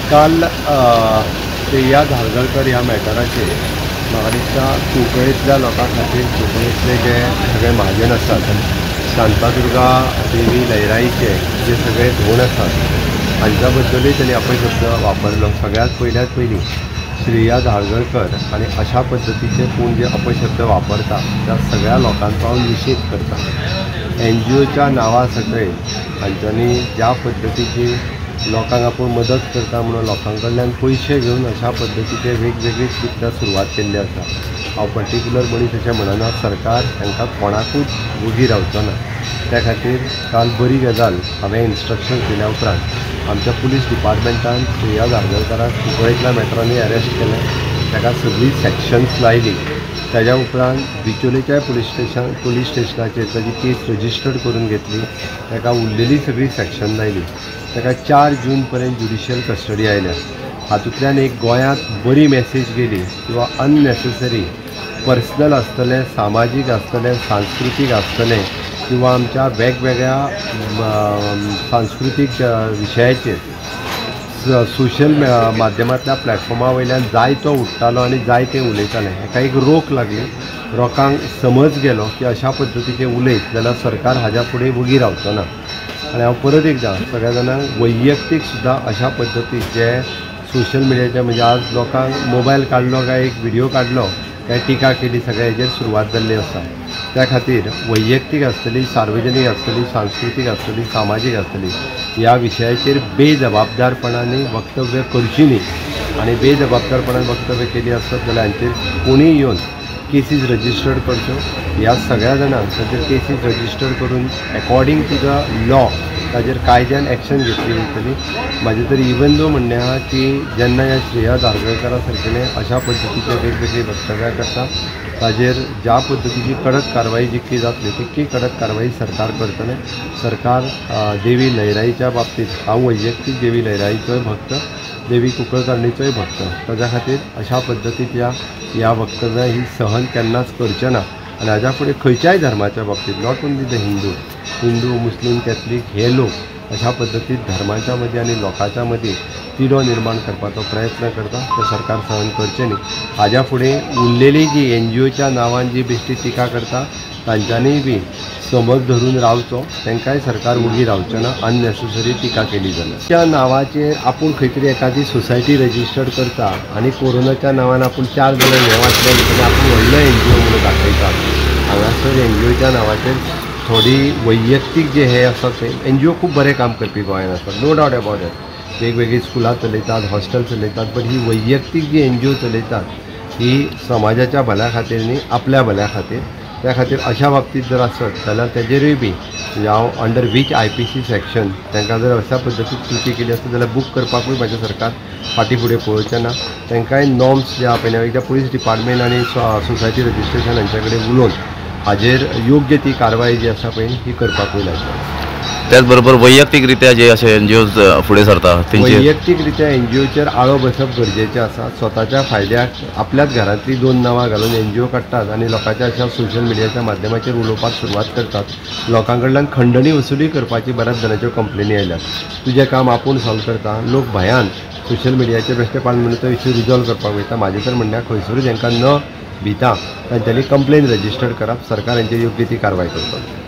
काल श्रेया धारगळकर ह्या मॅटराचेर म्हाका दिसता कुंकळेंतल्या लोकां खातीर कुंकळेंतले जे सगळे महाजन आसात, शांतादुर्गा देवी लयराईचे जे सगळे धोण आसात हांच्या बद्दलूय तांणी अपशब्द वापरलो. सगळ्यांत पयल्यात पयलीं श्रेया धारगळकर आनी अशा पद्दतीचे कोण जे अपशब्द वापरता त्या सगळ्या लोकांचो हांव निशेध करता. एन जी ओच्या नांवा सकयल हांच्यांनी ज्या पद्दतीची लोकांक आपूण मदत करता म्हणून लोकां कडल्यान पयशे घेवन अशा पद्दतीचे वेगवेगळी कृत्यां सुरवात केल्ली आसा. हांव पर्टिक्युलर मनीस अशें म्हणना, सरकार हांकां कोणाकूच वोगी रावचो ना. त्या खातीर काल बरी गजाल हांवें इन्स्ट्रक्शन दिल्या उपरांत आमच्या पुलीस डिपार्टमेंटान श्रेया धारगळकराक कुंकळेंतल्या मॅटरांनी अरेस्ट केलें, ताका सगळीं सेक्शन्स लायली. ताज्या उपरांत बिचोलेच्याय पुलीस स्टेशनाचेर ताजी केस रजिस्टर्ड करून घेतली, ताका उरलेली सगळीं सेक्शन लायली. ताका 4 जून पर्यंत ज्युडिशियल कस्टडी आयल्या. हातूंतल्यान एक गोंयांत बरी मॅसेज गेली किंवा अननेसेसरी पर्सनल आसतलें, सामाजीक आसतलें, सांस्कृतीक आसतलें किंवा आमच्या वेगवेगळ्या सांस्कृतीक विशयाचेर सोशल माध्यमांतल्या प्लॅटफॉर्मा वयल्यान जायतो उठ्ठालो आनी जायतें उलयतालें. हेका एक रोक लागली, लोकांक समज गेलो की अशा पद्दतीचें उलयत जाल्यार सरकार हाज्या फुडें वोगी रावचो ना. आनी हांव परत एकदां सगळ्या जाणांक वैयक्तीक सुद्दां अशा पद्दतीन जे सोशल मिडियाचे म्हणजे आज लोकांक मोबायल काडलो काय एक व्हिडियो काडलो काय टिका केली, सगळ्या हेजेर सुरवात जाल्ली आसा. त्या खातीर वैयक्तीक आसतली, सार्वजनीक आसतली, सांस्कृतीक आसतली, सामाजीक आसतली ह्या विशयाचेर बेजबाबदारपणान वक्तव्य करची न्ही. आनी बेजबाबदारपणान वक्तव्य केली आसत जाल्यार हांचेर कोणूय येवन केसीस रजिस्टर्ड करच्यो. ह्या सगळ्या जाणांक ताचेर केसीस रजिस्टर्ड करून एकोर्डिंग टू the law ताजेर कायद्यान एक्शन घेतली वयतली. म्हाजें तर इवन दो म्हणणें आहा की जेन्ना ह्या श्रेया धारगळकरा सारकेले अशा पद्दतीचे वेगवेगळी वक्तव्यां करता ताजेर ज्या पद्दतीची कडक कारवाई जितकी जातली तितकी कडक कारवाई सरकार करतलें. सरकार देवी लयराईच्या बाबतींत हांव वैयक्तीक देवी लयराईचोय भक्त, देवी कुंकळकारणीचोय भक्त, ताज्या खातीर अशा पद्दतीच्या ह्या वक्तव्यां ही सहन केन्नाच करचें ना. आनी हाज्या फुडें खंयच्याय धर्माच्या बाबतींत not only the Hindu, Hindu Muslim Catholic हे लोक अशा पद्दतीन धर्माच्या मदीं आनी लोकांच्या मदीं तिडो निर्माण करपाचो प्रयत्न करता ते सरकार सहन करचें न्ही. हाज्या फुडें उरलेली जी एन जी ओच्या नांवान जी बेश्टी टिका करता तांच्यांनीय बी समज धरून रावचो, तांकांय सरकार वोगी रावचें ना अननेसेसरी टिका केली जाल्यार. त्या नांवाचेर आपूण खंय तरी एखादी सोसायटी रजिस्टर्ड करता आनी कोरोनाच्या नांवान आपूण 4 जाणांक हें वांटलें म्हणटकीर आपूण व्हडलो एन जी ओ म्हणून दाखयता. हांगासर एन जी ओच्या नांवाचेर थोडी वैयक्तीक जे हे आसा ते एन जी ओ खूब बरें काम करपी गोंयांत आसा, नो डावट अबावट that. वेगवेगळीं स्कुलां चलयतात, हॉस्टेल चलयतात, बट he वैयक्तीक जी एन जी ओ चलयतात ही समाजाच्या भल्या खातीर न्ही, आपल्या भल्या खातीर. त्या खातीर अशा बाबतींत जर आसत जाल्यार तेजेरूय बी म्हणजे हांव अंडर वीच IPC section तांकां जर अशा पद्दतीन कृती केली आसत जाल्यार बूक करपाकूय म्हाजें सरकार फाटीं फुडें पळोवचें ना. तांकांय नॉर्म्स जे आहा पळय एकदां पुलीस डिपार्टमेंट आनी सोसायटी रजिस्ट्रेशन हांच्या कडेन उलोवन हाजेर योग्य ती कारवाय जी आसा पळय ही करपाकूय लागता. त्याचबरोबर वैयक्तिकरित्या जे अशे एन जी ओज फुडें सरता तेंचे वैयक्तिकरित्या एन जी ओचेर आळो बसप गरजेचें आसा. स्वताच्या फायद्याक आपल्याच घरांतली 2 नांवां घालून एन जी ओ काडटात आनी लोकांच्या अशा सोशल मिडियाच्या माध्यमाचेर उलोवपाक सुरवात करतात. लोकां कडल्यान खंडणी वसुली करपाची बऱ्याच जाणांच्यो कंप्लेनी आयल्यात. तुजें काम आपूण सॉल्व करता, लोक भंयान सोशल मिडियाचेर बेश्टे पान म्हणून तो इश्यू रिजॉल्व करपाक वयता. म्हाजें तर म्हणणें खंयसरूच हांकां न भिता तांच्यांनी कंप्लेन रजिस्टर्ड करप, सरकार हांचेर योग्य ती कारवाय करतलें.